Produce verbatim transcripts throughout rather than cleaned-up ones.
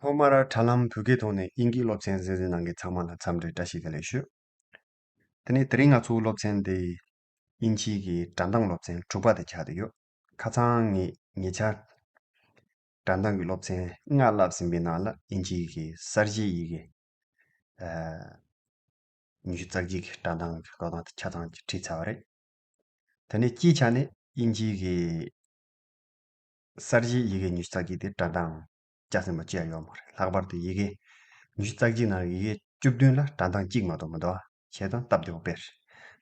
ཐོག་མར་དྲ་ལམ་བོད་སྐད་ཐོག་ནས་དབྱིན་སྐད་སློབ་ཚན་གཟིགས་གཟིགས་གནང་མཁན་ཚང་མ་ལ་འཚམས་འདྲི་བཀྲ་ཤིས་བདེ་ལེགས་ཞུ། དེ་ནས་དེ་རིང་ང་ཚོའི་སློབ་ཚན་དེ་དབྱིན་ཇིའི་གི་སྒྲ་གདངས་སློབ་ཚན་དྲུག་པ་དེ་ཆགས་བསྡད་ཡོད། ཁ་སང་ངས་ཉེ་ཆར་སྒྲ་གདངས་ཀྱི་སློབ་ཚན་ལྔ་བསླབས་ཟིན་པའི་ནང་ལ་དབྱིན་ཇིའི་གི་གསར་བརྗེའི་ཡི་གེ་ཨ་ཉི་ཤུ་རྩ་གཅིག་གི་སྒྲ་གདངས་ཀྱི་སློབ་སྟངས་དེ་ཆ་ཚང་ཅིག་ཁྲིད་ཚར་བ་རེད། དེ་ནས་སྤྱིའི་ཆ་ནས་དབྱིན་ཇིའི་གི་གསར་བརྗེའི་ཡི་གེ་ཉི་ཤུ་རྩ་གཅིག་དེ་སྒྲ་གདངས་སྐྱ་སེར་མོ་བཅས་ཡོད་མ་རེད། ལྷག་པར་དུ་ཡི་གེ་ཉི་ཤུ་རྩ་གཅིག་ནང་ཡི་གེ་བཅུ་བདུན་ལ་སྒྲ་གདངས་གཅིག་མ་གཏོགས་མི་འདུག་བྱས་ཙང་སྟབས་བདེ་པོ་དཔེར།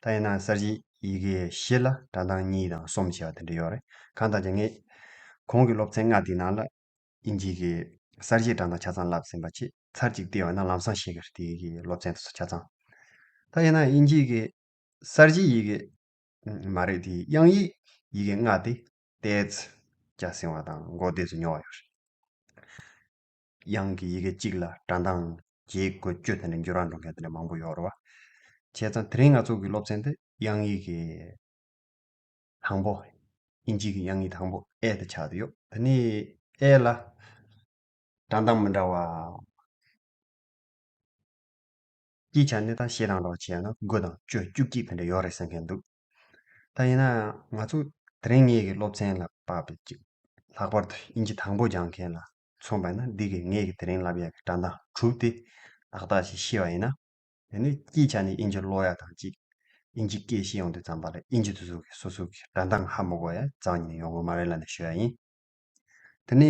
ད་ཡིན་ན་གསར་བརྗེའི་ཡི་གེ་བཞི་ལ་སྒྲ་གདངས་གཉིས་དང་གསུམ་བྱས་པ་དེ་འདྲ་ཡོད་རེད། གང་ལྟར་ཀྱང་ངས་གོང་གི་སློབ་ཚན་ལྔ་དེའི་ནང་ལ་དབྱིན་ཇིའི་གི་གསར་བརྗེའི་སྒྲ་གདངས་ཆ་ཚང་བསླབས་ཟིན་པ་བྱས། ཚར་གཅིག་བལྟས་པ་ན་ལམ་སང་ཤེས་ཀྱི་རེད། དེའི་གི་སློབ་ཚན་དེ་ཚོ་ཆ་ཚང་། ད་ཡིན་ན་དབྱིན་ཇིའི་གི་གསར་བརྗེའི་ཡི་གེ་མ་རེད། དེ་དབྱངས་ཡིག་ཡི་གེ་ལྔ་དེ་ཏོག་ཙམ་སྐྱ་སེར་བ་དང་མགོ་ཏོག་ཙམ་ཉོག་པ་ཡོད་རེད། དབྱངས་ཀྱི་ཡི་གེ་གཅིག་ལ་སྒྲ་གདངས་བརྒྱད་དགུ་བཅུ་དེ་འདྲ་འགྱུར་བ་འགྲོ་མཁན་དེ་འདྲ་མང་པོ་ཡོད་རེད་བ། བྱས་ཙང་དེ་རིང་ང་ཚོ་གི་སློབ་ཚན་དེ་དབྱངས་ཡིག་གི་དང་པོ། དབྱིན་ཇི་གི་དབྱངས་ཡིག་དང་པོ་ཨེ་དེ་ཆགས་བསྡད་ཡོད། དེ་ནས་ཨེ་ལ་སྒྲ་གདངས་མི་འདྲ་བ། སྤྱིའི་ཆ་ནས་ད་གཞས་དང་འདྲ་བ་བྱས་ན་དགུ་དང་བཅུ་བཅུ་གཅིག་དེ་འདྲ་ཡོད་རེད་བསམ་མཁན་འདུག་ད་ཡིན་ན་ང་ཚོ་དེ་རིང་ངེད་ཀྱི་སློབ་ཚན་ལ་དཔག་པའི་གཅིག་ལྷག་པར་དུ་དབྱིན་ཇི་དང་པོ་སྦྱང་མཁན་ལ་མཚོན་པ་ཡིན་ན། འདི་གི་ངེད་ཀྱི་དེ་རིང་བསླབ་ཡག་གི་སྒྲ་གདངས་དྲུག་དེ་ཏག་ཏག་ཅིག་ཤེས་པ་ཡིན་ན། དེ་ནས་སྤྱིའི་ཆ་ནས་དབྱིན་ཇི་ཀློག་ཡག་དང་གཅིག་དབྱིན་ཇི་སྐད་ཤེས་ཡོང་དུས་ཙམ་པ་ལ་དབྱིན་ཇི་དེ་ཚོ་གི་སོ་སོ་གི་སྒྲ་གདངས་ཧ་མི་གོ་ཡ་རྩ་བ་ཉིད་ནས་ཡོང་གི་མ་རེད་ལབ་ནས་ཞུ་ཡ་ཡིན། དེ་ནས་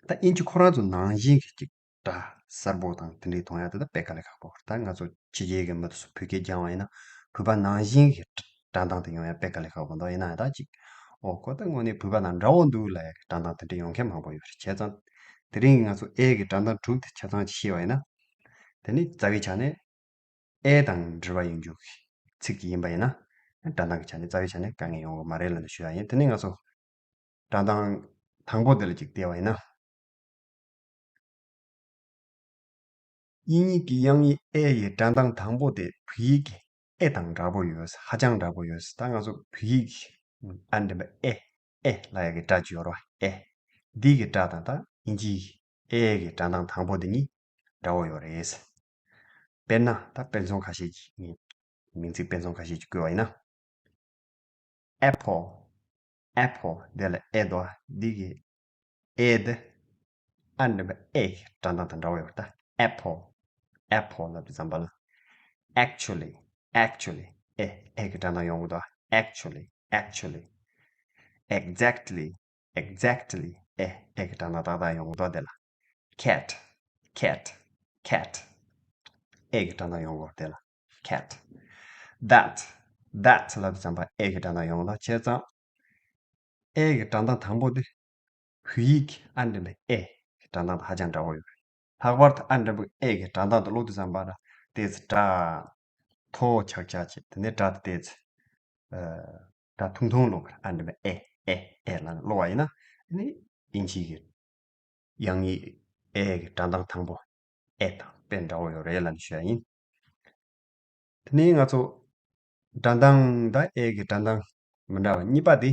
ད་དབྱིན་ཇི་ཁོ་རང་ཚོ་ནང་བཞིན་གྱི་ཅིག་སྒྲ་གསལ་པོ་དང་དེ་འདྲའི་མཐོང་ཡ་དེ་ད་དཔེ་དཀའ་ལས་ཁག་པོ། ད་ང་ཚོ་ཕྱི་རྒྱལ་གྱི་མི་དེ་ཚོ་བོད་སྐད་སྦྱང་བ་ཡིན་ན་བོད་པ་ནང་བཞིན་གྱི་སྒྲ་གདངས་དེ་ཡོང་ཡ་དཔེ་དཀའ་ལས་ཁག་པོ་འདུག་ཡིན་ན་ཡང་ད་ཅིག་ཨོ་ཁོ་ད་དངོས་གནས་བོད་པ་དང་འདྲ་བོ་འདུག་ལབ་ཡ་གི་སྒྲ་གདངས་དེ་འདྲ་ཡོང་མཁན་མང་པོ་ཡོད་རེད། བྱས་ཙང་དེ་རིང་གི་ང་ཚོ་ཨེ་གི་སྒྲ་གདངས་དྲུག་དེ་ཆ་ཚང་ཅིག་ཤེས་པ་ཡིན་ན། དེ་ནི་རྩ་བའི་ཆ་ནས་ཨེ་དང་འབྲེལ་བ་ཡོད་རྒྱུ་གི་ཚིག་ཅིག་ཡིན་པ་ཡིན་ན། སྒྲ་གདངས་ཀྱི་ཆ་ནས་རྩ་བའི་ཆ་ནས་དཀའ་ངལ་ཡོང་གི་མ་རེད་ལབ་ནས་ཞུ་ཡ་ཡིན། དེ་ནས་ང་ཚོ་སྒྲ་གདངས་དང་པོ་དེ་ལ་ཅིག་བལྟས་པ་ཡིན་ན། དབྱིན་ཡིག་གི་དབྱངས་ཡིག་ཨེ་ཡི་སྒྲ་གདངས་དང་པོ་དེ་བོད་ཡིག་གི་ཨེ་དང་འདྲ་པོ་ཡོད། ཧ་ཅང་འདྲ་པོ་ཡོད། ད་ང་ཚོ་བོད་ཡིག་གི་ཨ་འདྲ་པོ་ཨེ་ཨེ་ལབ་ཡ་གི་སྒྲ་ཅིག་ཡོད་རེད་བ། ཨེ། འདི་གི་སྒྲ་དང་ད་དབྱིན་ཇིའི་ཨེ་གི་སྒྲ་གདངས་དང་པོ་དེ་གཉིས་འདྲ་བོ་ཡོད་རེད། དཔེར་ན་ད་དཔེ་མཚོན་ཁ་ཤས་ཀྱིས་ངས་མིང་ཚིག་དཔེ་མཚོན་ཁ་ཤས་ཀྱིས་བཀོད་པ་ཡིན་ན། apple apple དེ་ལ་ཨེ་འདུག་འདི་གི་ཨེ་དེ་ཨ་འདྲ་པོ་ཨེ་གི་སྒྲ་གདངས་དང་འདྲ་བོ་ཡོད་རེད། ད་apple apple ལབ་དུས་ཙམ་པ་ལ། actually actually ཨེ་ཨེ་གི་སྒྲ་གདངས་ཡོང་གི་འདུག actually actually exactly exactly ཨེ་ཨེ་གི་སྒྲ་གདངས་ཏག་ཏག་ཡོང་གི་འདུག་དེ་ལ་cat cat cat ཨེ་གི་སྒྲ་གདངས་ཡོང་གི་འདུག་དེ་ལ་cat that that ལབ་དུས་ཙམ་པ་ཨེ་གི་སྒྲ་གདངས་ཡོང་གི་འདུག་བྱས་ཙང་ཨེ་གི་སྒྲ་གདངས་དང་པོ་དེ་བོད་ཡིག་གི་ཨ་འདྲ་པོ་ཨེ་གི་སྒྲ་གདངས་དང་ཧ་ཅང་འདྲ་བོ་ཡོད་རེད། ལྷག་པར་དུ་ཨ་འདྲ་པོ་ཨེ་གི་སྒྲ་གདངས་དེ་ཀློག་དུས་ཙམ་པ་ལ་ཏོག་ཙམ་སྒྲ་མཐོ་བོ་ཆགས་ཆགས་བྱས། དེ་ནས་སྒྲ་དེ་ཏོག་ཙམ་ཨ་སྒྲ་ཐུང་ཐུང་ཀློག་གི་རེད། ཨ་འདྲ་པོ་ཨེ་ཨེ་ཨེ་ལབ་ནས་ཀློག་པ་ཡིན་ན་ཨ་ནི་དབྱིན་ཇི་གི་དབྱངས་ཡིག་ཨེ་གི་སྒྲ་གདངས་དང་པོ་ཨེ་དང་དཔེ་འདྲ་བོ་ཡོད་རེད་ལབ་ནས་ཞུ་ཡ་ཡིན། དེ་ནས་ང་ཚོ་སྒྲ་གདངས་དང་ཨེ་གི་སྒྲ་གདངས་མི་འདྲ་བ་གཉིས་པ་དེ།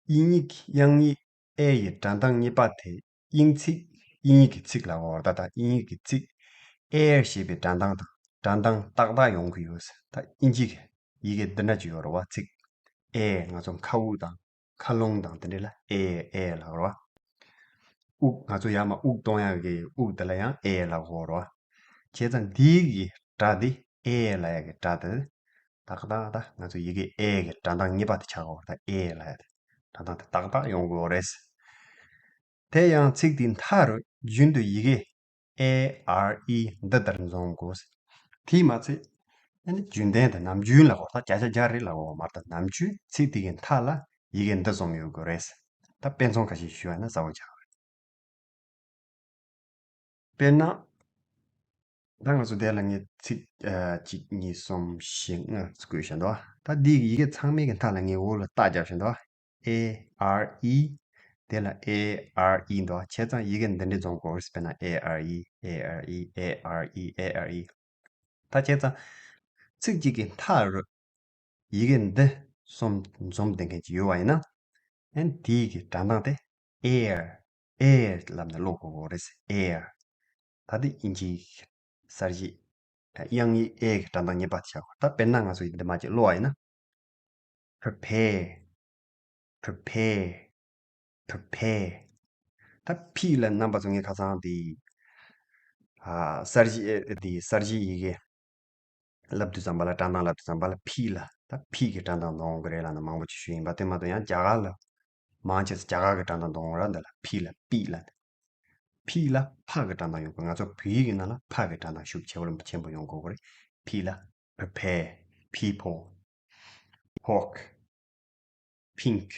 དབྱིན་ཡིག་དབྱངས་ཡིག་ཨེ་ཡི་སྒྲ་གདངས་གཉིས་པ་དེ་དབྱིན་ཚིག་དབྱིན་ཡིག་གི་ཚིག་ལ་གོ་བ་རེད། ད་ལྟ་དབྱིན་ཡིག་གི་ཚིག་air ཞེས་པའི་སྒྲ་གདངས་དང་སྒྲ་གདངས་ཏག་ཏག་ཡོང་གི་ཡོད། ད་དབྱིན་ཇི་གི་ཡི་གེ་འདི་འདྲ་ཅིག་ཡོད་རེད་བ། ཚིག་ཨེ་ང་ཚོ་མཁའ་དབུགས་དང་མཁའ་རླུང་དང་དེ་འདྲ་ལ་ཨེ་ཨེ་ལབ་རེད་བ། དབུགས་ང་ཚོ་ཡར་མར་དབུགས་གཏོང་ཡག་གི་དབུགས་དེ་ལ་ཡང་ཨེ་ལབ་དགོས་རེད་བ། བྱས་ཙང་འདིའི་གི་སྒྲ་འདི་ཨེ་ལབ་ཡག་གི་སྒྲ་དེ་ཏག་ཏག་ད་ང་ཚོ་ཡི་གེ་ཨེ་གི་སྒྲ་གདངས་གཉིས་པ་དེ་ཆགས་དགོས་རེད། ད་ཨེ་ལབ་ཡག་དེ་སྒྲ་གདངས་དེ་ཏག་ཏག་ཡོང་དགོས་རེད། དེ་ཡང་ཚིག་དེའི་མཐའ་རུ་རྒྱུན་དུ་ཡི་གེ་ཨེ་ཨར་ཨི་འདི་ལྟར་འཛོམས་དགོས། དེས་མ་ཚད་ཨ་ནི་རྒྱུན་ལྡན་དུ་ནམ་རྒྱུན་ལབ་དགོས། ད་བརྒྱ་ཆ་བརྒྱ་རེད་ལབ་དགོས་མ་རེད། ད་ནམ་རྒྱུན་ཚིག་དེ་གི་མཐའ་ལ་ཡི་གེ་འདི་འཛོམས་ཡོད་དགོས་རེད། ད་དཔེ་མཚོན་ཁ་ཤས་ཞུས་པ་ན་གསལ་པོ་ཆགས་རེད། དཔེར་ན། ད་ང་ཚོ་དེ་ལ་ངས་ཚིག་ཨ་གཅིག་གཉིས་གསུམ་བཞི་ལྔ་བཀོད་བཞག་འདུག་ད་འདི་གི་ཡི་གེ་ཚང་མའི་གི་མཐའ་ལ་ངས་འོག་ལ་རྟགས་བརྒྱབ་བཞག་འདུག་ཨེ་ཨར་ཨི། དེ་ལ་ཨེ་ཨར་ཨི་འདུག་བྱས་ཙང་ཡི་གེ་འདི་འདྲ་འཛོམས་དགོས་རེད། དཔེར་ན་ཨེ་ཨར་ཨི་ཨེ་ཨར་ཨི་ཨེ་ཨར་ཨི་ཨེ་ཨར་ཨི། ད་བྱས་ཙང་ཚིག་གཅིག་གི་མཐའ་རུ་ཡི་གེ་འདི་གསུམ་འཛོམས་བསྡད་མཁན་ཅིག་ཡོད་པ་ཡིན་ན། ཨན་དེའི་གི་སྒྲ་གདངས་དེ་ཨེར། air ལབ་ནས་ཀློག་དགོས་ཀྱི་རེད། air། ད་དེ་དབྱིན་ཇིའི་གསར་བརྗེ། དབྱངས་ཡིག་ཨེ་གི་སྒྲ་གདངས་གཉིས་པ་དེ་ཆགས་དགོས། ད་དཔེར་ན་ང་ཚོ་འདི་མ་ཅིག་ཀློག་པ་ཡིན་ན། prepare, prepare, prepare. ད་ཕི་ལ་རྣམ་པ་ཚོ་ངས་ཁ་སང་དེ་ཨ་གསར་བརྗེ་དེ་གསར་བརྗེ་ཡི་གེ་ལབ་དུས་ཙམ་པ་ལ། སྒྲ་གདངས་ལབ་དུས་ཙམ་པ་ལ་ཕི་ལ། ད་ཕི་གི་སྒྲ་གདངས་འདོན་གི་རེད་ལབ་ནས་མང་པོ་ཅིག་ཞུས་ཡིན་པ། དེ་མ་གཏོགས་ཡང་རྒྱ་གར་ལ་མང་ཆེ་ས་རྒྱ་གར་གི་སྒྲ་གདངས་འདོན་གི་རེད། འདི་ལ་ཕི་ལ་པི་ལ། ཕི་ལ་ཕ་གི་སྒྲ་གདངས་ཡོང་དགོས། ང་ཚོ་བོད་ཡིག་གི་ནང་ལ་ཕ་གི་སྒྲ་གདངས་ཤུགས་ཆེ་བོ་ཆེན་པོ་ཡོང་དགོས་ཀྱི་རེད། ཕི་ལ་prepare, people, pork, pink.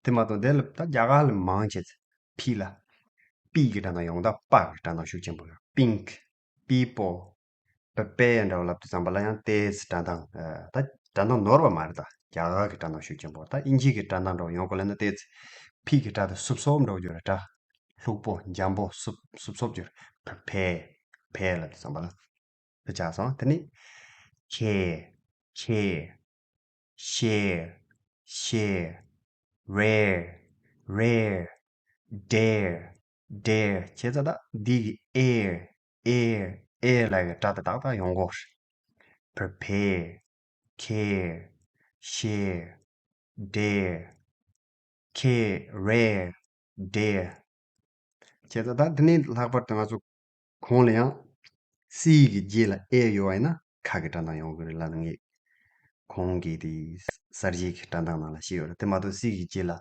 དེ་མ་གཏོགས་དེ་ལ་ད་རྒྱ་གར་ལ་མང་ཆེ་ཕི་ལ་པི་གི་སྒྲ་གདངས་ཡོང་། ད་པ་གི་སྒྲ་གདངས་ཤུགས་ཆེན་པོ་ཡོང་། pink, people, prepare འདྲ་བོ་ལབ་དུས་ཙམ་པ་ལ་ཡང་ཏོག་ཙམ་སྒྲ་གདངས། ཨ་ད་སྒྲ་གདངས་ནོར་བ་མ་རེད། ད་རྒྱ་གར་གི་སྒྲ་གདངས་ཤུགས་ཆེན་པོ། ད་དབྱིན་ཇི་གི་སྒྲ་གདངས་འདྲ་བོ་ཡོང་དགོས་ལབ་ན་ཏོག་ཙམ་ཕི་གི་སྒྲ་དེ་སུབ་སུབ་འདྲ་བོ་ཡོད་རེད། སྒྲ་ལྷུག་པོ་འཇམ་པོ་སུབ་སུབ་སུབ་ཡོད་རེད། prepare, prepare ལབ་དུས་ཙམ་པ་ལ། དེ་ཆགས་སོང་། དེ་ནི་care, care, share, share, rare, rare, dare, dare. བྱས་ཙང་ད་འདི་གི་air, air, air ལབ་ཡག་སྒྲ་དེ་ཏག་ཏག་ཡོང་གི་རེད། prepare, care, share, dare, care, rare, dare. བྱས་ཙང་ད་དེ་ནས་ལྷག་པར་དུ་ང་ཚོ་གོང་ལ་ཡང་སི་གི་རྗེས་ལ་ཨེ་ཡོད་པ་ཡིན་ན་ཁ་གི་སྒྲ་གདངས་ཡོང་གི་རེད་ལབ་ནས། ངས་གོང་གི་དེ་གསར་བརྗེ་གི་སྒྲ་གདངས་ནང་ལ་བཤད་ཡོད་རེད། དེ་མ་གཏོགས་སི་གི་རྗེས་ལ་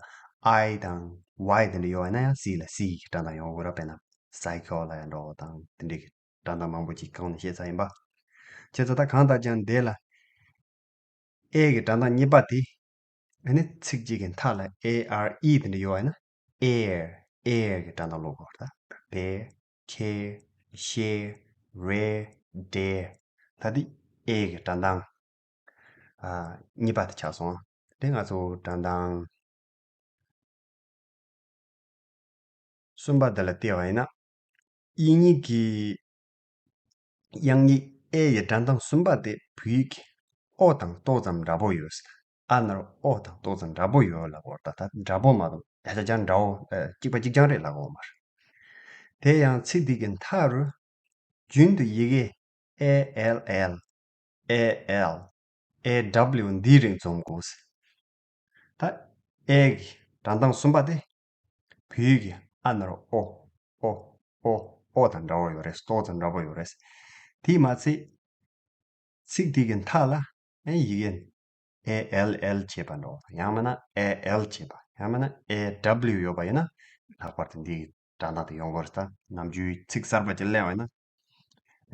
ཨའི་དང་ཝའི་དེ་འདྲ་ཡོད་པ་ཡིན་ན་ཡང་སི་ལ་སི་གི་སྒྲ་གདངས་ཡོང་གི་རེད། དཔེར་ན་སའི་ཀལ་ལབ་ཡག་འདྲ་བོ་དང་དེ་འདྲའི་གི་སྒྲ་གདངས་མང་པོ་ཅིག་གོང་ནས་བཤད་ཚར་ཡིན་པ། བྱས་ཙང་ད་གང་ལྟར་ཀྱང་འདི་ལ་ཨེ་གི་སྒྲ་གདངས་གཉིས་པ་དེ། ཨ་ནི་ཚིག་གཅིག་གི་མཐའ་ལ་ཨེ་ཨར་ཨི་དེ་འདྲ་ཡོད་པ་ཡིན་ན། air, air གི་སྒྲ་གདངས་ཀློག་དགོས་རེད། ད་prepare, care, share, rare, dare. ད་འདི་ཨེ་གི་སྒྲ་གདངས་ཨ་གཉིས་པ་དེ་ཆགས་སོང་། དེ་ང་ཚོ་སྒྲ་གདངས་གསུམ་པ་འདི་ལ་བལྟས་པ་ཡིན་ན། དབྱིན་ཡིག་གི་དབྱངས་ཡིག་ཨེ་ཡི་སྒྲ་གདངས་གསུམ་པ་དེ་བོད་ཡིག་གི་ཨོ་དང་ཏོ་ཙམ་འདྲ་པོ་ཡོད། ཨ་ནར་ཨོ་དང་ཏོ་ཙམ་འདྲ་པོ་ཡོད་ལབ་དགོས་རེད། ད་ད་འདྲ་པོ་མ་གཏོགས་ད་ཆ་ཆ་འདྲ་བོ་ཨ་གཅིག་པ་གཅིག་རྐྱང་རེད་ལབ་དགོས་མ་རེད། དེ་ཡང་ཚིག་འདི་གི་མཐའ་རུ་རྒྱུན་དུ་ཡི་གེ་ཨེ་ཨེལ་ཨེལ། ཨེ་ཨེལ། ཨེ་ཌབ་ལིའུ་འདིའི་རིང་འཛོམས་དགོས། ད་ཨེ་གི་སྒྲ་གདངས་གསུམ་པ་དེ་བོད་ཡིག་གི་ཨ་ནར་ཨོ། ཨོ། ཨོ། ཨོ་དང་འདྲ་བོ་ཡོད་རེད། ཏོ་དང་འདྲ་བོ་ཡོད་རེད། དེས་མ་ཚད་ཚིག་དེ་གི་མཐའ་ལ་ཨེ་ཡི་གེ་ཨེ་ཨེལ་ཨེལ་བྱས་པ་འདྲ་བོ་དང་། ཡང་མིན་ན་ཨེ་ཨེལ་བྱས་པ། ཡང་མིན་ན་ཨེ་ཌབ་ལིའུ་ཡོད་པ་ཡིན་ན། ལྷག་པར་དུ་འདི་གི་སྒྲ་གདངས་དེ་ཡོང་གི་རེད། ད་ནམ་རྒྱུན་ཚིག་གསར་པ་ཅིག་གླེང་བ་ཡིན་ན།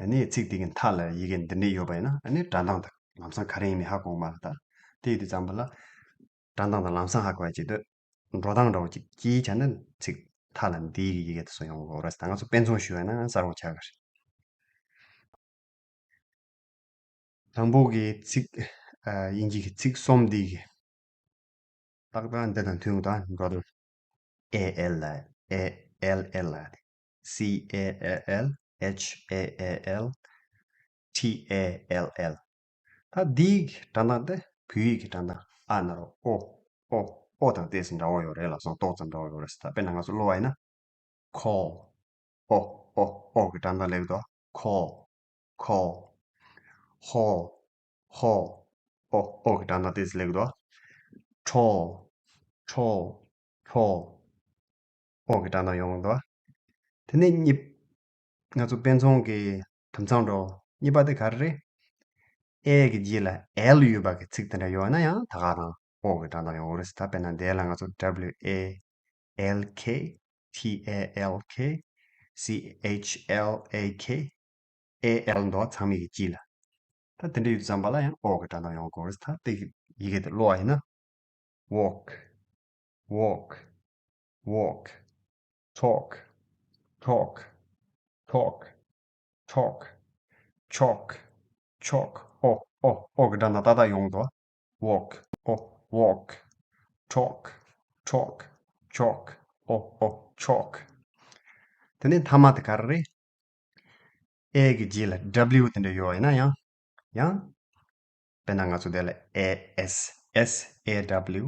ཨ་ནི་ཚིག་དེ་གི་མཐའ་ལ་ཡི་གེ་འདི་འདྲ་ཡོད་པ་ཡིན་ན། ཨ་ནི་སྒྲ་གདངས་དེ་ལམ་སང་ག་རེ་ཡིན་མིན་ཧ་གོ་གི་མ་རེད། ད་དེ་ཡིན་དུས་ཙམ་པ་ལ་སྒྲ་གདངས་དེ་ལམ་སང་ཧ་གོ་ཡག་ཅིག་འདུག་འགྲོ་སྟངས་འདྲ་བོ་ཅིག་གིས་བྱས་ན་ཚིག་མཐའ་ལ་འདི་གི་ཡི་གེ་དེ་ཚོ་ཡོང་གི་རེད། ད་ང་ཚོ་དཔེ་མཚོན་ཞུ་བ་ཡིན་ན་གསལ་པོ་ཆགས་ཀྱི་རེད། དང་པོ་གི་ཚིག་ཨ་དབྱིན་ཇི་གི་ཚིག་གསུམ་འདི་གི་ཏག་ཏག་འདི་དང་མཐུན་པ་འགྲོ་དང་། ཨེ་ཨེལ་ལ། ཨེ་ཨེལ་ཨེལ་ལ། སི་ཨེ་ཨེལ་ཨེལ། ཨེཆ་ཨེ་ཨེ་ཨེལ། ཊི་ཨེ་ཨེལ་ཨེལ། ད་འདིའི་སྒྲ་གདངས་དེ་བོད་ཡིག་གི་སྒྲ་གདངས་ཨ་ནར་ཨོ། ཨོ། ཨོ་དང་ཏོག་ཙམ་འདྲ་བོ་ཡོད་རེད་ལབ་སོང་། ཏོ་ཙམ་འདྲ་བོ་ཡོད་རེད་ཟེར། ད་དཔེར་ན་ང་ཚོ་ཀློག་པ་ཡིན་ན། ཁོལ། ཨོ། ཨོ། ཨོ་གི་སྒྲ་གདངས་སླེབས་འདུག་ཁོལ། ཁོལ། ཧོལ། ཧོལ། ཨོ། ཨོ་གི་སྒྲ་གདངས་ཏོག་ཙམ་སླེབས་འདུག་ཁྲོལ། ཁྲོལ། ཁྲོལ། ཨོ་གི་སྒྲ་གདངས་ཡོང་གི་འདུག་དེ་ནས་གཉིས། ང་ཚོ་དཔེ་མཚོན་གྱི་དུམ་ཚང་འདྲ་བོ་གཉིས་པ་དེ་ག་རེ་རེད། ཨེ་གི་རྗེས་ལ་ཨེལ་ཡོད་པ་གི་ཚིག་དེ་འདྲ་ཡོད་ན་ཡང་ད་ག་རང་ཨོ་གི་སྒྲ་གདངས་ཡོང་གི་རེད། ད་དཔེར་ན་འདི་ལ་ང་ཚོ་W A L K, T A L K, C H L A K, A L འདུག་ཚང་མ་གི་རྗེས་ལ། ད་དེ་འདྲ་ཡོད་དུས་ཙམ་པ་ལ་ཡང་ཨོ་གི་སྒྲ་གདངས་ཡོང་གི་རེད། ད་དེ་གི་ཡི་གེ་དེ་ཀློག་པ་ཡིན་ན། walk, walk, walk, talk, talk, talk, chalk, chalk, chalk. ཨོ། ཨོ། ཨོ་གི་སྒྲ་གདངས་ཏག་ཏག་ཡོང་གི་འདུག walk, ཨོ། walk, chalk, chalk, chalk. ཨོ། ཨོ། chalk. དེ་ནས་མཐའ་མ་དེ་ག་རེ་རེད། ཨེ་གི་རྗེས་ལ་W དེ་འདྲ་ཡོད་པ་ཡིན་ན་ཡང་། ཡང་། དཔེར་ན་ང་ཚོ་དེ་ལ་A S, S A W,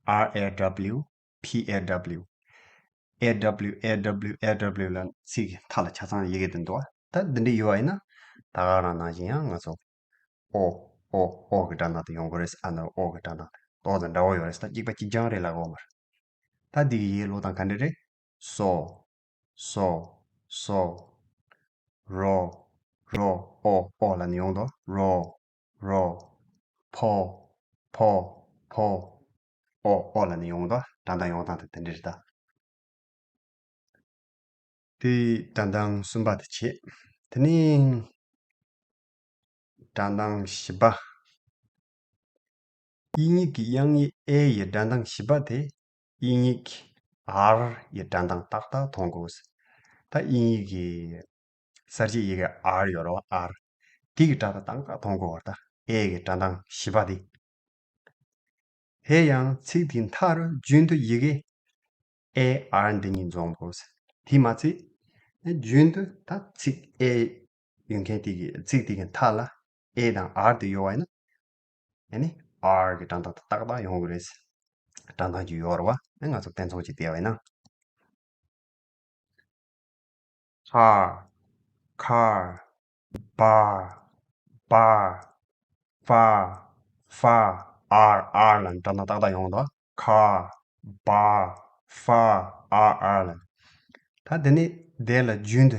R A W, P A W, A W A W A W ལ་ཚིག་གི་མཐའ་ལ་ཆ་ཚང་ཡི་གེ་དེ་འདུག་བ། ད་འདི་འདྲ་ཡོད་པ་ཡིན་ན་ད་ག་རང་ནང་བཞིན་ཡང་ང་ཚོ་ཨོ་ཨོ་ཨོ་གི་སྒྲ་གདངས་དེ་ཡོང་གི་རེད། ཨ་ནི་ཨོ་གི་སྒྲ་གདངས་དེ་ཏོག་ཙམ་འདྲ་བོ་ཡོད་རེད། ད་གཅིག་པ་གཅིག་རྐྱང་རེད་ལབ་དགོས་མ་རེད། ད་འདི་གི་ཡི་གེ་ཀློག་སྟངས་ག་འདྲ་རེད། སོ། སོ། སོ། རོ། རོ། ཨོ། ཨོ་ལབ་ནས་ཡོང་དོ། རོ། རོ། ཕོ། ཕོ། ཕོ། ཨོ། ཨོ་ལབ་ནས་ཡོང་དོ། སྒྲ་གདངས་ཡོང་སྟངས་དེ་དེ་འདྲ་རེད་ད། དེ་སྒྲ་གདངས་གསུམ་པ་དེ་བྱས། དེ་ནས་སྒྲ་གདངས་བཞི་པ། དབྱིན་ཡིག་གི་དབྱངས་ཡིག་ཨེ་ཡི་སྒྲ་གདངས་བཞི་པ་དེ་དབྱིན་ཡིག་གི་ཨར་ཡི་སྒྲ་གདངས་ཏག་ཏག་མཐོང་དགོས། ད་དབྱིན་ཡིག་གི་གསལ་བྱེད་ཡི་གེ་ཨར་ཡོད་རེད་བ། ཨར། དེ་གི་སྒྲ་གདངས་ཏག་ཏག་མཐོང་དགོས་པ་རེད། ད་ཨེ་གི་སྒྲ་གདངས་བཞི་པ་དེ། དེ་ཡང་ཚིག་དེའི་མཐའ་རུ་རྒྱུན་དུ་ཡི་གེ་ཨེ་ཨར་འདི་གཉིས་འཛོམས་དགོས། དེ་མ་ཚད་རྒྱུན་དུ་ད་ཚིག་ཨེ་ཡོད་མཁན་དེ་གི་ཚིག་དེ་གི་མཐའ་ལ་ཨེ་དང་ཨར་དེ་ཡོད་པ་ཡིན་ན། ཨ་ནི་ཨར་གི་སྒྲ་གདངས་ཏག་ཏག་ཡོང་གི་རེད། སྒྲ་གདངས་ཅིག་ཡོད་རེད་བ། ཨ་ང་ཚོ་དཔེ་མཚོན་ཅིག་བལྟས་པ་ཡིན་ན། car, car, bar, bar, fa, fa, r, r ལ་སྒྲ་གདངས་ཏག་ཏག་ཡོང་གི་འདུག car, bar, fa, r, r ལ། ད་དེ་ནས་དེ་ལ་རྒྱུན་དུ་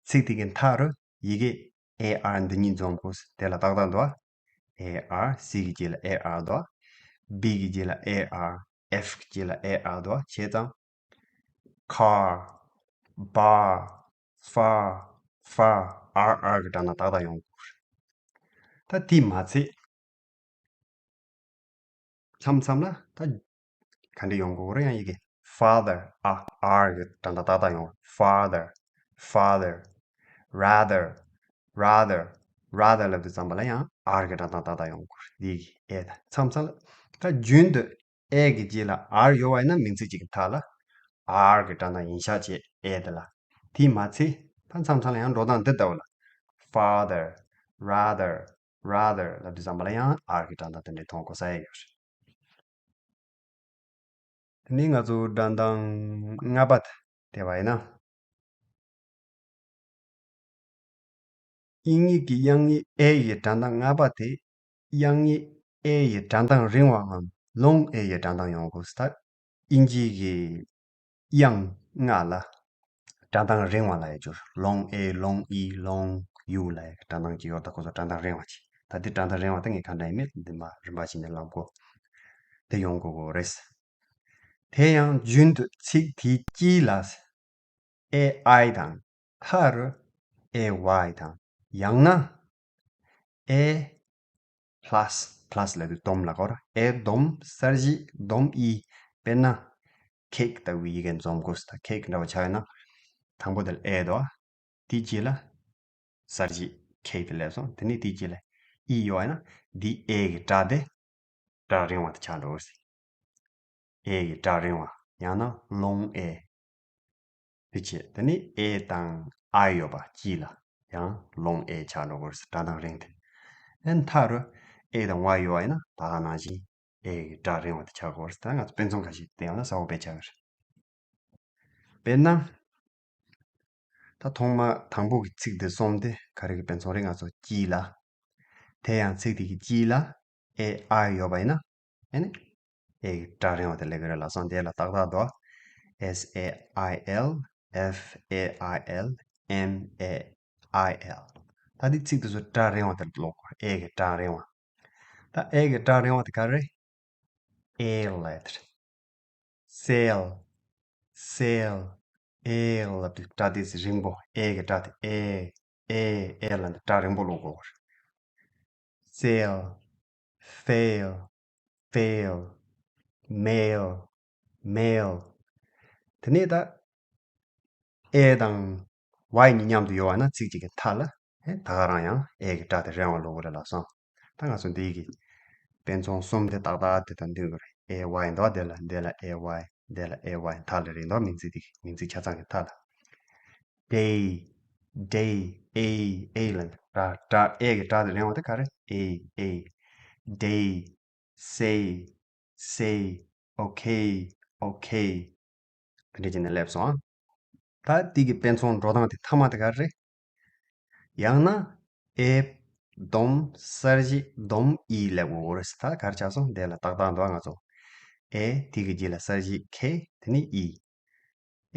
ཚིག་དེ་གི་མཐའ་རུ་ཡི་གེ་ཨེ་ཨར་འདི་གཉིས་འཛོམས་དགོས། དེ་ལ་ཏག་ཏག་འདུག་ཨེ་ཨར། སི་གི་རྗེས་ལ་ཨེ་ཨར་འདུག་བི་གི་རྗེས་ལ་ཨེ་ཨར། ཨེཕ་གི་རྗེས་ལ་ཨེ་ཨར་འདུག་བྱས་ཙང་ཁ། བ། ཧྥ། ཧྥ། ཨར་ཨར་གི་སྒྲ་གདངས་ཏག་ཏག་ཡོང་དགོས། ད་དེ་མ་ཚད། མཚམས་མཚམས་ལ་ད་ག་འདྲ་ཡོང་གི་རེད། ཡང་ཡི་གེ་father ཨ་ཨར་གི་སྒྲ་གདངས་ཏག་ཏག་ཡོང་། father, father, rather, rather, rather ལབ་དུས་ཙམ་པ་ལ་ཡང་ཨར་གི་སྒྲ་གདངས་ཏག་ཏག་ཡོང་གི་རེད། འདི་གི་ཨེ་ད་མཚམས་མཚམས་ལ་ད་རྒྱུན་དུ་ཨེ་གི་རྗེས་ལ་ཨར་ཡོད་པ་ཡིན་ན་མིང་ཚིག་ཅིག་གི་མཐའ་ལ་ཨར་གི་སྒྲ་གདངས་ཡིན་ཤག་ཅེས་ཨེ་དེ་ལ། དེ་མ་ཚད་ད་མཚམས་མཚམས་ལ་ཡང་འགྲོ་སྟངས་འདི་ལྟ་བུ་ལ། father, rather, rather ལབ་དུས་ཙམ་པ་ལ་ཡང་ཨར་གི་སྒྲ་གདངས་དེ་འདྲའི་མཐོང་དགོས་ས་ཡོད་རེད། དེ་ནས་ང་ཚོ་སྒྲ་གདངས་ལྔ་པ་དེ་བལྟས་པ་ཡིན་ན། དབྱིན་ཡིག་གི་དབྱངས་ཡིག་ཨེ་ཡི་སྒྲ་གདངས་ལྔ་པ་དེ་དབྱངས་ཡིག་ཨེ་ཡི་སྒྲ་གདངས་རིང་བའམ་ལོང་ཨེ་ཡི་སྒྲ་གདངས་ཡོང་དགོས། ད་དབྱིན་ཇིའི་གི་དབྱངས་ལྔ་ལ་སྒྲ་གདངས་རིང་བ་ལབ་ཡ་ཅིག་ཡོད་རེད། long A, long E, long U ལབ་ཡ་སྒྲ་གདངས་ཅིག་ཡོད་རེད། ད་ཁོ་ཚོ་སྒྲ་གདངས་རིང་བ་ཅིག་ད་དེ་སྒྲ་གདངས་རིང་བ་དེ་ངས་ག་འདྲ་ཡིན་མིན་འདི་མ་རིམ་པ་བྱས་ནས་ལབ་དགོས། དེ་ཡོང་དགོས་དགོས་རེད། དེ་ཡང་རྒྱུན་དུ་ཚིག་དེའི་དཀྱིལ་ལ་ཨེ་ཨའི་དང་མཐའ་རུ་ཨེ་ཝའི་དང་ཡང་ན་ཨེ་པ་ལ་སི། པ་ལ་སི་ལབ་དུས་སྡོམ་ལ་གོ་ར། ཨེ་སྡོམ་གསལ་བྱེད་སྡོམ་ཨི། དཔེར་ན་ཁེག་ལྟ་བུའི་ཡི་གེ་འཛོམས་དགོས། ད་ཁེག་འདྲ་བ་ཆགས་ཡོད་ན་དང་པོ་དེ་ལ་ཨེ་འདུག་དེའི་རྗེས་ལ་གསལ་བྱེད་ཁེག་དེ་སླེབས་སོང་། དེ་ནས་དེའི་རྗེས་ལ་ཨི་ཡོད་ན་འདི་ཨེ་གི་སྒྲ་དེ་སྒྲ་རིང་བ་དེ་ཆགས་འགྲོ་གི་རེད། ཨེ་གི་སྒྲ་རིང་བ་ཡང་ན་ལོང་ཨེ། དེ་བྱས་དེ་ནས་ཨེ་དང་ཨའི་ཡོད་པ་དཀྱིལ་ལ་ཡང་ལོང་ཨེ་ཆགས་འགྲོ་གི་རེད། སྒྲ་གདངས་རིང་དེ། ཨེ་མཐའ་རུ་ཨེ་དང་ཝའི་ཡོད་པ་ཡིན་ན་ད་ག་ནང་བཞིན་ཨེ་གི་སྒྲ་རིང་བ་དེ་ཆགས་དགོས་རེད། ད་ང་ཚོ་དཔེ་མཚོན་ཁ་ཤས་བསྟན་ཡོང་ན་གསལ་པོ་དཔེ་ཆགས་ཀྱི་རེད། དཔེར་ན། ད་ཐོག་མ་དང་པོ་གི་ཚིག་འདི་གསུམ་དེ་ག་རེ་གི་དཔེ་མཚོན་རེད། ང་ཚོ་དཀྱིལ་ལ། དེ་ཡང་ཚིག་དེ་གི་དཀྱིལ་ལ་ཨེ་ཨའི་ཡོད་པ་ཡིན་ན་ཨེ་ནི་ཨེ་གི་སྒྲ་རིང་བ་དེ་སླེབས་ཀྱི་རེད་ལབ་སོང་། དེ་ལ་ཏག་ཏག་འདུག S A I L, F A I L, M A I L ད་འདི་ཚིག་དེ་ཚོ་སྒྲ་རིང་བ་དེ་ཀློག་དགོས། ཨེ་གི་སྒྲ་རིང་བ། ད་ཨེ་གི་སྒྲ་རིང་བ་དེ་ག་རེ་རེད། ཨེ་ལ་ཡ་དེ་རེད། སེལ། སེལ། ཨེ་ལ་དེ་སྒྲ་དེ་ཚེ་རིང་པོ། ཨེ་གི་སྒྲ་དེ་ཨེ། ཨེ། ཨེ་ལ་འདི་སྒྲ་རིང་པོ་ཀློག་དགོས་རེད། སེལ། ཕེལ། ཕེལ། མེལ། མེལ། དེ་ནས་ད་ཨེ་དང་ཝའི་གཉིས་མཉམ་དུ་ཡོད་པ་ན་ཚིག་གཅིག་གི་མཐའ་ལ་ཨེ་ད་ག་རང་ཡང་ཨེ་གི་སྒྲ་དེ་རིང་བ་ཀློག་དགོས་རེད་ལབ་སོང་། ད་ང་ཚོ་འདི་གི་དཔེ་མཚོན་གསུམ་དེ་ཏག་ཏག་དེ་དང་མཐུན་གྱི་རེད། ཨེ་ཝའི་འདུག་དེ་ལ། དེ་ལ་ཨེ་ཝའི། དེ་ལ་ཨེ་ཝའི། མཐའ་ལ་རེད་འདུག་མིང་ཚིག་དེ་གི་མིང་ཚིག་ཆ་ཚང་གི་མཐའ་ལ། day, day, ཨེ་ལ་འདི་སྒྲ་སྒྲ་ཨེ་གི་སྒྲ་དེ་རིང་བ་དེ་ག་རེ། ཨེ། ཨེ། day, say, say, okay, okay. འདྲ་བྱས་ནས་སླེབས་སོང་ཨ། ད་དེ་གི་དཔེ་མཚོན་འགྲོ་སྟངས་དེ་མཐའ་མ་དེ་ག་རེ་རེད། ཡང་ན་ཨེ་སྡོམ་གསར་བརྗེ་སྡོམ་ཨི་ལབ་དགོས་རེད་ཟེར། ད་ག་རེ་ཆགས་སོང་། དེ་ལ་ཏག་ཏག་འདུག་ང་ཚོ། ཨེ་དེ་གི་རྗེས་ལ་གསར་བརྗེ་ཁེ། དེ་ནས་ཨི།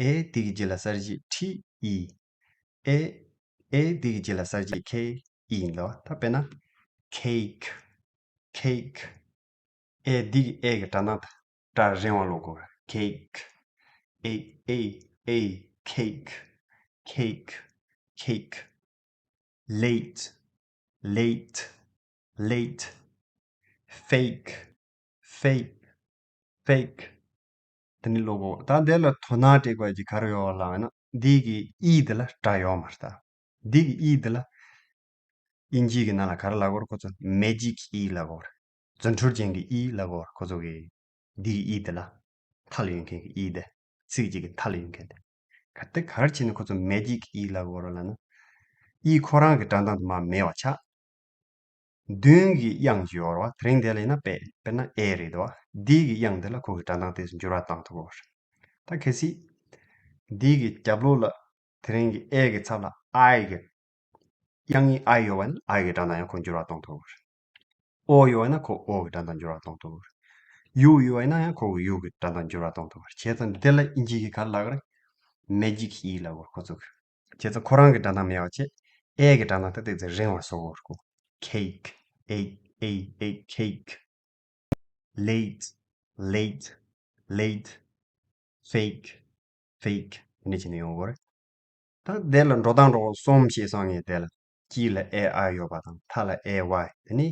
ཨེ་དེ་གི་རྗེས་ལ་གསར་བརྗེ་ཁྲི་ཨི། ཨེ། ཨེ་དེ་གི་རྗེས་ལ་གསར་བརྗེ་ཁེ་ཨི་ཡིན་ལ། ད་དཔེར་ན་ཁེག་ཁེག་ཨེ་དེ་གི་ཨེ་གི་སྒྲ་གདངས་དང་སྒྲ་རིང་བ་ཀློག་དགོས། ཁེག་ཨེ་ཨེ་ཨེ་ཁེག་ཁེག་ཁེག late late late fake fake fake དེ་ནི་ཀློག་དགོས། ད་འདི་ལ་དོ་སྣང་སྤྲད་དགོས་ཀྱི་ག་རེ་ཡོད་ལབ་ན། འདི་གི་ཨི་འདི་ལ་སྒྲ་ཡོད་མ་རེད་ད། འདི་གི་ཨི་འདི་ལ་དབྱིན་ཇི་གི་ནང་ལ་ག་རེ་ལབ་དགོས་རེད། ཁོ་ཚོ་magic ཨི་ལབ་དགོས་རེད། རྫུ་འཕྲུལ་ཅན་གྱི་ཨི་ལབ་དགོས་རེད། ཁོ་ཚོ་གི་འདི་གི་ཨི་འདི་ལ། མཐའ་ལ་ཡོད་མཁན་གྱི་ཨི་འདི། ཚིག་གཅིག་གི་མཐའ་ལ་ཡོད་མཁན་དེ། ག་དེ་ག་རེ་བྱས་ནས་ཁོ་ཚོ་magic ཨི་ལབ་དགོས་རེད་ལབ་ན། ཨི་ཁོ་རང་གི་སྒྲ་གདངས་དེ་མར་མེད་པ་ཆགས། མདུན་གྱི་དབྱངས་ཅིག་ཡོད་རེད་བ། དེ་རིང་དེ་ལ་ཡིན་ན་དཔེ་དཔེར་ན་ཨེ་རེད་དོ། འདི་གི་དབྱངས་དེ་ལ་ཁོ་གི་སྒྲ་གདངས་དེ་ཚོ་འགྱུར་བ་གཏོང་ཐུབ་ཀྱི་ཡོད་རེད། ད་གལ་སྲིད་འདི་གི་རྒྱབ་ལོགས་ལ་དེ་རིང་གི་ཨེ་གི་ཚབ་ལ་ཨའི་གི་དབྱངས་ཨ་ཡོད་པ་ཡིན་ན་ཨའི་གི་སྒྲ་གདངས་ཡང་ཁོ་འགྱུར་བ་གཏོང་ཐུབ་ཀྱི་ཡོད་རེད། ཨོ་ཡོད་པ་ཡིན་ན་ཁོ་ཨོ་གི་སྒྲ་གདངས་འགྱུར་བ་གཏོང་ཐུབ་ཀྱི་ཡོད་རེད། ཡུ་ཡོད་པ་ཡིན་ན་ཡང་ཁོ་གི་ཡུ་གི་སྒྲ་གདངས་འགྱུར་བ་གཏོང་ཐུབ་ཀྱི་ཡོད་རེད། བྱས་ཙང་འདི་ལ་དབྱིན་ཇི་གི་ག་རེ་ལབ་ཀྱི་རེད། magic ཨི་ལབ་ཀྱི་ཡོད་རེད་ཁོ་ཚོ་གི། བྱས་ཙང་ཁོ་རང་གི་སྒྲ་གདངས་མེད་པ་བྱས། ཨེ་གི་སྒྲ་གདངས་དེ་ཏོག་ཙམ་རིང་བ་བཟོ་དགོས་རེད་ཁོ། cake ཨེ་ཨེ་ཨེ་cake late late late fake fake དེ་འདྲ་བྱས་ནས་ཡོང་གི་ཡོད་རེད། ད་དེ་ལ་འགྲོ་སྟངས་འགྲོ་གསུམ་ཞིག་སོང་ངས། དེ་ལ་དཀྱིལ་ལ་ཨེ་ཨའི་ཡོད་པ་དང་། མཐའ་ལ་ཨེ་ཝའི། དེ་ནས་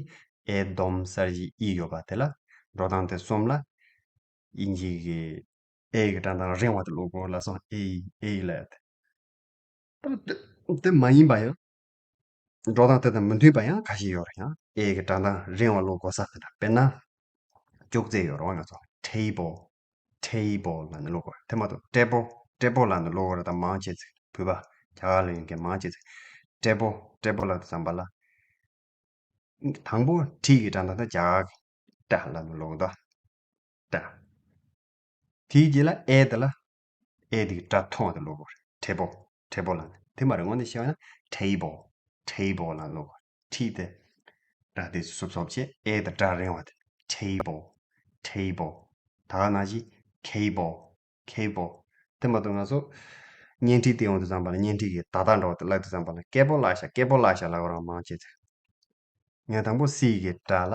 ཨེ་སྡོམ་གསར་བརྗེ་ཨི་ཡོད་པ། དེ་ལ་འགྲོ་སྟངས་དེ་གསུམ་ལ་དབྱིན་ཇི་གི་ཨེ་གི་སྒྲ་གདངས་རིང་བ་དེ་ཀློག་དགོས་ལབ་སོང་། ཨེ་ཨེ་ལབ་ཡ་དེ། ད་དེ་དེ་མ་ཡིན་པ་ཡང་། འགྲོ་སྟངས་དེ་དང་མི་མཐུན་པ་ཡང་ཁ་ཤས་ཡོད་རེད། ཡང་ཨེ་གི་སྒྲ་གདངས་རིང་བ་ཀློག་དགོས་ས་དེ་དང་། དཔེར་ན། ཅོག་ཙེ་ཡོད་རེད་བ། ང་ཚོ་table table ལབ་ནས་ཀློག་དགོས་རེད། དེ་མ་གཏོགས་ཊེ་བོ་ཊེ་བོ་ལབ་ནས་ཀློག་དགོས་རེད། ད་མང་ཆེ་ཚིག་བོད་པ་རྒྱ་གར་ལ་ཡོད་མཁན་མང་ཆེ་ཚིག་ཊེ་བོ་ཊེ་བོ་ལབ་དུས་ཙམ་པ་ལ། དང་པོ་ཊི་གི་སྒྲ་གདངས་དེ་རྒྱ་གར་གྱི་ཊ་ལབ་ནས་ཀློག་གི་འདུག་ཊ། དེའི་རྗེས་ལ་ཨེ་དེ་ལ་ཨེ་དེ་གི་སྒྲ་ཐུང་བ་དེ་ཀློག་དགོས་རེད། ཊེ་བོ་ཊེ་བོ་ལབ་ནས། དེ་མ་རེད། དངོས་གནས་བཤད་པ་ན་ཊེ་བོ་ཊེ་བོ་ལབ་ནས་ཀློག་དགོས་རེད། ཊི་དེ་སྒྲ་དེ་སོབ་སོབ་བྱས། ཨེ་དེ་སྒྲ་རིང་བ་དེ། ཊེ་བོ་ཊེ་བོ། ད་ག་ནང་བཞིན་ཁེ་བོ་ཁེ་བོ། དེ་མ་གཏོགས་ང་ཚོ་བརྙན་འཕྲིན་དེ་ཡོང་དུས་ཙམ་པ་ལ། བརྙན་འཕྲིན་གྱི་བརྡ་རྟགས་འདྲ་བོ་དེ་བཀླགས་དུས་ཙམ་པ་ལ་སྐད་པོ་བཀླགས་ཤག་སྐད་པོ་བཀླགས་ཤག་ལབ་པ་རང་མང་ཆེ་ཚོས། ངས་དང་པོ་སི་གི་སྒྲ་ལ།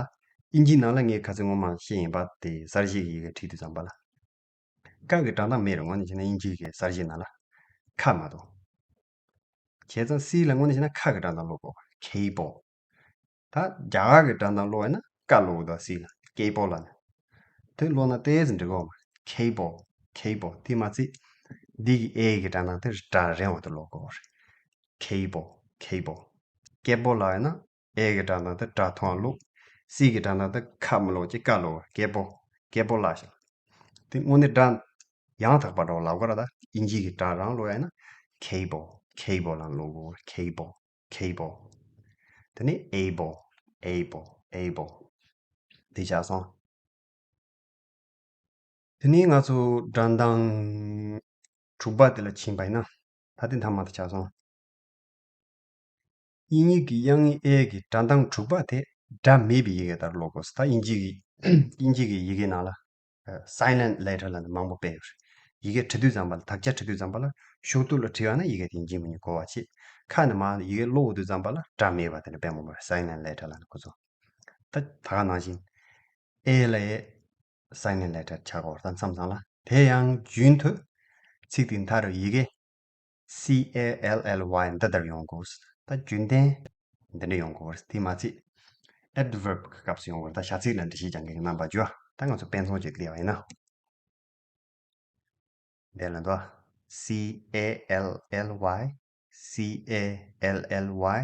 དབྱིན་ཇིའི་ནང་ལ་ངས་ཁ་སང་སྔོན་མ་བཤད་ཡིན་པ་དེ། གསར་བརྗེ་གི་ཡི་གེ་བྲིས་དུས་ཙམ་པ་ལ། ཀ་གི་སྒྲ་གདངས་མེད་རེད། དངོས་གནས་བྱས་ན་དབྱིན་ཇི་གི་གསར་བརྗེ་ནང་ལ་ཁ་མ་གཏོགས། བྱས་ཙང་སི་ལ་དངོས་གནས་བྱས་ན་ཁ་གི་སྒྲ་གདངས་ཀློག་དགོས་པ། ཁེ་བོ། ད་རྒྱ་གར་གྱི་སྒྲ་གདངས་ཀློག་ཡིན་ན་ཀ་ཀློག་གི་འདུག་སི་ལ་ཀེ་བོ་ལབ་ནས། དེ་ཀློག་ན་ཏོག་ཙམ་འགྲིག་གི་ཡོད་མ་རེད། ཁེ་བོ་ཁེ་བོ། དེ་མ་ཚད་འདི་གི་ཨེ་གི་སྒྲ་གདངས་དེ་སྒྲ་རིང་བ་དེ་ཀློག་དགོས་པ་རེད། ཁེ་བོ་ཁེ་བོ། སྐད་པོ་ལབ་ཡིན་ན་ཨེ་གི་སྒྲ་གདངས་དེ་སྒྲ་ཐུང་བ་ཀློག་སི་གི་སྒྲ་གདངས་དེ་ཁ་མ་ཀློག་ཅིག་ཀ་ཀློག་སྐད་པོ་སྐད་པོ་ལབ་ཤག་དེ་དངོས་གནས་སྒྲ་ཡང་དག་པ་འདྲ་བོ་ལབ་དགོས་རེད། ད་དབྱིན་ཇི་གི་སྒྲ་རང་ཀློག་ཡ་ཡིན་ན་ཁེ་བོ་ཁེ་བོ་ལབ་ནས་ཀློག་དགོས་རེད། ཁེ་བོ། ཁེ་བོ། དེ་ནས་ཨེ་བོ། ཨེ་བོ། ཨེ་བོ། དེ་ཆགས་སོང་། དེ་ནས་ང་ཚོ་སྒྲ་གདངས་དྲུག་པ་དེ་ལ་ཕྱིན་པ་ཡིན་ན། ད་དེ་མཐའ་མ་དེ་ཆགས་སོང་། དབྱིན་ཡིག་གི་དབྱངས་ཨེ་གི་སྒྲ་གདངས་དྲུག་པ་དེ་སྒྲ་མེད་པའི་ཡི་གེ་ལྟར་ཀློག་དགོས། ད་དབྱིན་ཇི་གི་དབྱིན་ཇི་གི་ཡི་གེ་ནང་ལ་silent letter ལབ་ནས་མང་པོ་སྤེལ་ཡོད་རེད། ཡི་གེ་བྲི་དུས་ཙམ་པ་ལ། དག་ཆ་བྲི་དུས་ཙམ་པ་ལ་ཤོག་ཐུར་ལ་བྲིས་པ་ན་ཡི་གེ་དེ་འབྱིན་མི་ཉན་གོ་བ་བྱེད། ཁ་ནས་མར་ཡི་གེ་ཀློག་དུས་ཙམ་པ་ལ་སྒྲ་མེད་པ་དེ་འདྲ་དཔེ་མང་པོ་རེད། silent letter ལབ་ནས་ཁོ་ཚོ། ད་ད་ག་ནང་བཞིན་ཨེ་ལ་ཨེ་silent letter ཆགས་ཀྱི་ཡོད་རེད། ད་མཚམས་མཚམས་ལ། དེ་ཡང་རྒྱུན་དུ་ཚིག་དེའི་མཐའ་རུ་ཡི་གེ་C A L L Y འདི་ལྟར་ཡོང་དགོས། ད་རྒྱུན་ལྡན་འདི་འདྲ་ཡོང་དགོས། དེ་མ་ཚད་adverb གི་སྐབས་སུ་ཡོང་དགོས། ད་བྱ་ཚིག་ལ་འགྲེལ་བཤད་རྒྱག་མཁན་གྱི་རྣམ་པ་བརྗོད། ད་ང་ཚོ་དཔེ་མཚོན་ཅིག་བལྟས་པ་ཡིན་ན། འདི་ལ་འདུག C A L L Y C A L L Y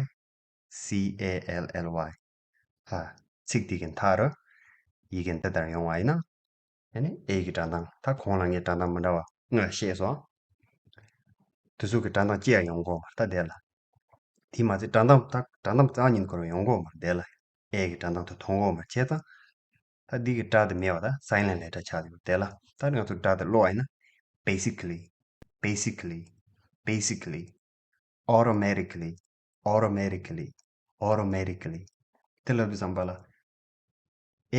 C A L L Y ཨ། ཚིག་དེ་གི་མཐའ་རུ་ཡི་གེ་འདི་ལྟར་ཡོང་བ་ཡིན་ན། ཨ་ནི་ཨེ་གི་སྒྲ་གདངས། ད་གོང་ལ་ངས་སྒྲ་གདངས་མི་འདྲ་བ་ལྔ་བཤད་སོང་། དེ་ཚོ་གི་སྒྲ་གདངས་ཅི་ཡང་ཡོང་གོ་མ་རེད། ད་དེ་ལ། དེ་མ་ཚད་སྒྲ་གདངས་ད་སྒྲ་གདངས་རྩ་བ་ཉིད་ཁོ་རང་ཡོང་གོ་མ་རེད། དེ་ལ་ཨེ་གི་སྒྲ་གདངས་དེ་མཐོང་གོ་མ་རེད། བྱས་ཙང་ད་འདི་གི་སྒྲ་དེ་མེད་པ། ད་silent letter ཆགས་ཡོད། དེ་ལ་ད་ང་ཚོ་སྒྲ་དེ་ཀློག་པ་ཡིན་ན། basically, basically, basically, automatically, automatically, automatically. དེ་ལབ་དུས་ཙམ་པ་ལ་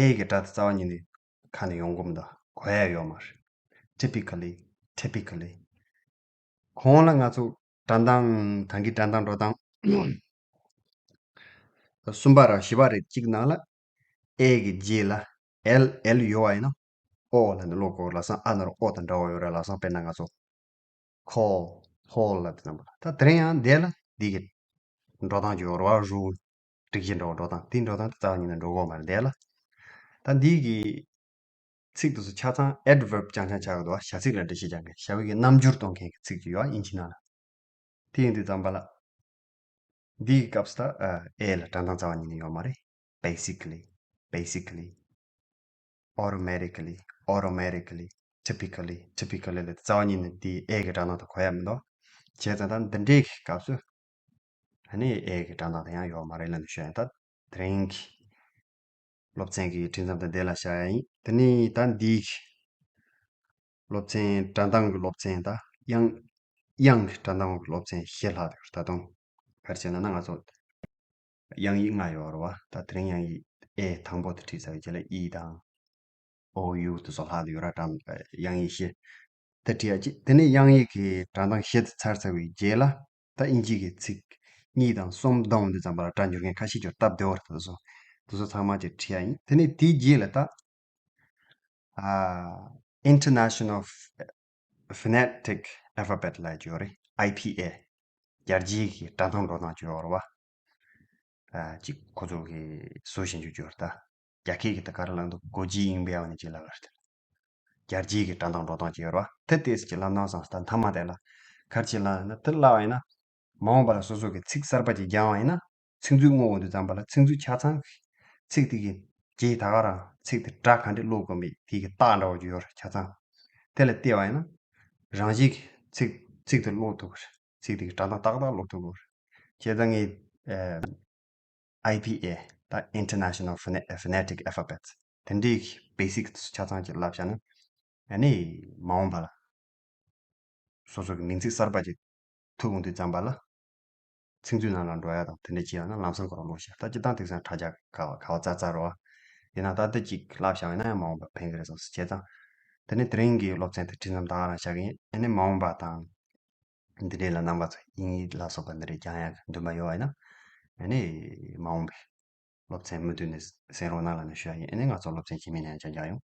ཨེ་གི་སྒྲ་དེ་རྩ་བ་ཉིད་ནས་ཁ་ནས་ཡོང་གི་མི་འདུག་གོ་ཡ་ཡོད་མ་རེད། typically, typically. གོང་ལ་ང་ཚོ་སྒྲ་གདངས་ད་གིན་སྒྲ་གདངས་འགྲོ་སྟངས་གསུམ་པ་ར་བཞི་པ་རེད། གཅིག་ནང་ལ་ཨེ་གི་རྗེས་ལ་ཨེལ་ཨེལ་ཡོད་པ་ཡིན་ན་ཨོ་ལ་ནི་ཀློག་གོ། ལ་སང་ཨ་ན་རོ་ཨོ་དང་འདྲ་བོ་ཡོད་ར། ལ་སང་དཔེར་ན་ང་ཚོ་ཁོལ་ཁོལ་ལ་དེ་ཙམ་པ་ལ། ད་དེ་རིང་ཡང་འདས་ལ་འདི་གི་འགྲོ་སྟངས་ཀྱི་ཡོད་ར་བ། རུ་སྒྲིག་གཞི་འགྲོ་འགྲོ་སྟངས་དེ་འགྲོ་སྟངས་དེ་རྩ་བ་ཉིད་ནས་འགྲོ་གོ་མ་རེད། འདས་ལ་ད་འདི་གི་ཚིག་དེ་ཚོ་ཆ་ཚང་adverb རྐྱང་རྐྱང་ཆགས་ཀྱི་འདུག་བྱ་ཚིག་ལ་འགྲེལ་བཤད་རྒྱག་མཁན། བྱ་བའི་གི་རྣམ་འགྱུར་གཏོང་མཁན་གྱི་ཚིག་ཅིག་ཡོད་ཨིན་ཇི་ནང་ལ། དེ་ཡིན་དུས་ཙམ་པ་ལ། འདིའི་སྐབས་སུ་ད་ཨེ་ལ་སྒྲ་གདངས་རྩ་བ་ཉིད་ནས་ཡོད་མ་རེད། basically, basically, automatically, automatically, typically, typically ལ་རྩ་བ་ཉིད་ནས་འདི་ཨེ་གི་སྒྲ་གདངས་དེ་གོ་ཡ་མི་འདུག་བྱས་ཙང་ད་འདི་འདྲའི་གི་སྐབས་སུ་ཨ་ནི་ཨེ་གི་སྒྲ་གདངས་དེ་ཡང་ཡོད་མ་རེད་ལབ་ནས་ཞུ་ཡ་ཡིན། ད་དེ་རིང་གི་སློབ་ཚན་གྱི་འཕྲིན་མཚམས་དེ་འདི་ལ་བཞག་ཡ་ཡིན། དེ་ནས་ད་འདིའི་སློབ་ཚན་སྒྲ་གདངས་ཀྱི་སློབ་ཚན་དང་དབྱངས་དབྱངས་ཀྱི་སྒྲ་གདངས་ཀྱི་སློབ་ཚན་བཞི་ལྷག་ཡོད། ད་དུང་ག་རེ་བྱས་ན་ན་ང་ཚོ་དབྱངས་ཡིག་ལྔ་ཡོད་རེད་བ། ད་དེ་རིང་དབྱངས་ཡིག་ཨེ་དང་པོ་དེ་བྲིས་ཚར་བའི་རྗེས་ལ་ཨི་དང་ཨོ་ཡུ་དེ་ཚོ་ལྷག་ཏུ་ཡོད་ར། ཀྲམ་དབྱངས་ཡིག་བཞི་དེ་བྲིས་ཡ་གཅིག་དེ་ནས་དབྱངས་ཡིག་གི་སྒྲ་གདངས་བཞི་དེ་ཚར་ཚར་བའི་རྗེས་ལ་ད་དབྱིན་ཇི་གི་ཚིག་གཉིས་དང་གསུམ་བསྡོམས་དུས་ཙམ་པ་ལ་སྒྲ་འགྱུར་མཁན་ཁ་ཤས་ཀྱི་སྟབས་བདེ་བོ་རེད། དེ་ཚོ་དེ་ཚོ་ཚང་མ་གཅིག་བྲིས་ཡ་ཡིན། དེ་ནས་དེའི་རྗེས་ལ་ད་ཨ། International Phonetic Alphabet ལབ་ཀྱི་ཡོད་རེད། ཨའི་ཕི་ཨེ། རྒྱལ་སྤྱིའི་གི་སྒྲ་གདངས་འགྲོ་སྟངས་ཀྱི་ཡོད་རེད་བ། ཨ། གཅིག་ཁོ་ཚོ་གི་བཟོ་བཞིན་རྒྱུ་ཡོད་རེད་ད། རྒྱ་སྐད་ཀྱི་ད་ག་རེ་ལབ་འདུག་གོ་ཇི་ཨིང་བེའོ་ནི་ཅི་ལབ་རེད། རྒྱལ་སྤྱིའི་གི་སྒྲ་གདངས་འགྲོ་སྟངས་ཀྱི་ཡོད་རེད་བ། དེ་ཏོག་ཙམ་ཅིག་ལབ་ན་བསམ་སོང་། ད་མཐའ་མ་དེ་ལ་ག་རེ་བྱེད་ལབ་ན་དེ་ལབ་པ་ཡིན་ན། མ་འོངས་པ་ལ་སོ་སོ་གི་ཚིག་གསར་པ་ཅིག་སྦྱང་བ་ཡིན་ན། ཚིག་མཛོད་སྔོག་འོང་དུས་ཙམ་པ་ལ་ཚིག་མཛོད་ཆ་ཚང་གི་ཚིག་དེ་གི་རྗེས་ད་ག་རང་ཚིག་དེ་སྒྲ་ག་འདྲས་ཀློག་དགོས་མིན་དེ་གི་རྟགས་འདྲ་བོ་ཅིག་ཡོད་རེད་ཆ་ཚང་། དེ་ལ་བལྟས་པ་ཡིན་ན། རང་བཞིན་གྱིས་ཚིག་ཚིག་དེ་ཀློག་ཐུབ་ཀྱི་རེད། ཚིག་དེ་གི་སྒྲ་གདངས་ཏག་ཏག་ཀློག་ཐུབ་ཀྱི་རེད། བྱས་ཙང་ངས་ཨ་ཨའི་ཕི་ཨེ་ད་International Phone- Phonetic Alphabet དེ་འདྲའི་གི་བེ་སིག་ཆ་ཚང་ཅིག་བསླབ་བཞག་ན། ཨ་ནི་མ་འོངས་པ་ལ། སོ་སོ་གི་མིང་ཚིག་གསར་པ་ཅིག་ཐུག་འོང་དུས་ཙམ་པ་ལ། ཚིག་མཛོད་ནང་ལ་འགྲོ་ཡ་དང་དེ་འདྲ་བྱེད་ཡ་ན་ལམ་སང་ཁོ་རང་ཀློག་ཤེས། ད་སྤྱིར་བཏང་དེང་སང་དྲ་རྒྱ་ག་བ་ག་བ་ཙ་ཙ་རེད་བ། ཡིན་ན་ད་ལྟ་ཅིག་བསླབ་བཞག་ཡིན་ན་ཡང་མ་འོངས་པ་ཕན་གི་རེད་བསམ་སོང་། བྱས་ཙང་དེ་ནས་དེ་རིང་གི་སློབ་ཚན་དེ་འཕྲིན་ལམ་ད་ག་རང་བཞག་གི་ཡིན། ཨ་ནི་མ་འོངས་པ་དང་འདི་འདྲའི་ལ་རྣམ་པ་ཚོ་དབྱིན་ཡིག་ལ་སོགས་པ་འདི་འདྲའི་སྦྱང་ཡ་འདུན་པ་ཡོད་པ་ཡིན་ན། ཨ་ནི་མ་འོངས་པའི་སློབ་ཚན་མུ་མཐུད་ནས་གསན་རོགས་གནང་ལབ་ནས་ཞུ་ཡ་ཡིན། ཨ་ནི་ང་ཚོ་སློབ་ཚན་རྗེས་མའི་ནང་ཡང་བཅར་རྒྱག་ཡོང་།